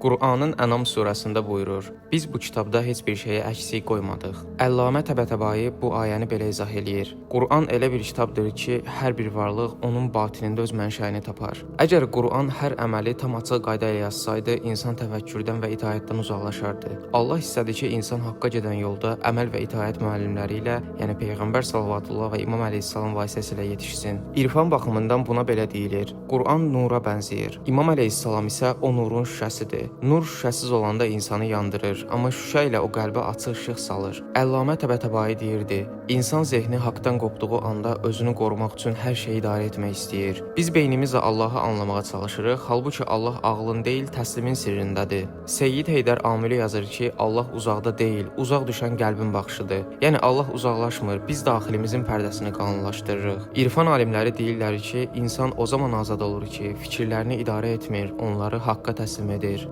Qur'anın Ənam surəsində buyurur: Biz bu kitabda heç bir şeyə əksik qoymadıq. Əllamə Təbətəbai bu ayəni belə izah eləyir: Qur'an elə bir kitabdır ki, hər bir varlıq onun batinində öz mənşəyini tapar. Əgər Qur'an hər əməli tam açıq qayda ilə yazsaydı, insan təfəkkürdən və itaətdən uzaqlaşardı. Allah istədi ki, insan haqqa gedən yolda əməl və itaət müəllimləri ilə, yəni Peyğəmbər sallallahu və İmam əleyhissalam vasitəsilə yetişsin. İrfan baxımından buna belə deyilir: Qur'an nura bənzəyir. İmam əleyhissalam isə o nurun şüşəsidir. Nur şüşəsiz olanda insanı yandırır, amma şüşə ilə o qəlbə açıq işıq salır. Əllamə Təbətəbai deyirdi: İnsan zehni haqdan qopduğu anda özünü qorumaq üçün hər şeyi idarə etmək istəyir. Biz beynimizlə Allahı anlamağa çalışırıq, halbuki Allah ağlın deyil, təslimin sirrindədir. Seyyid Heydər Amili yazır ki, Allah uzaqda deyil, uzaq düşən qəlbin baxışıdır. Yəni Allah uzaqlaşmır, biz daxilimizin pərdəsini qalınlaşdırırıq. İrfan alimləri deyirlər ki, insan o zaman azad olur ki, fikirlərini idarə etmir, onları haqqa təslim edir.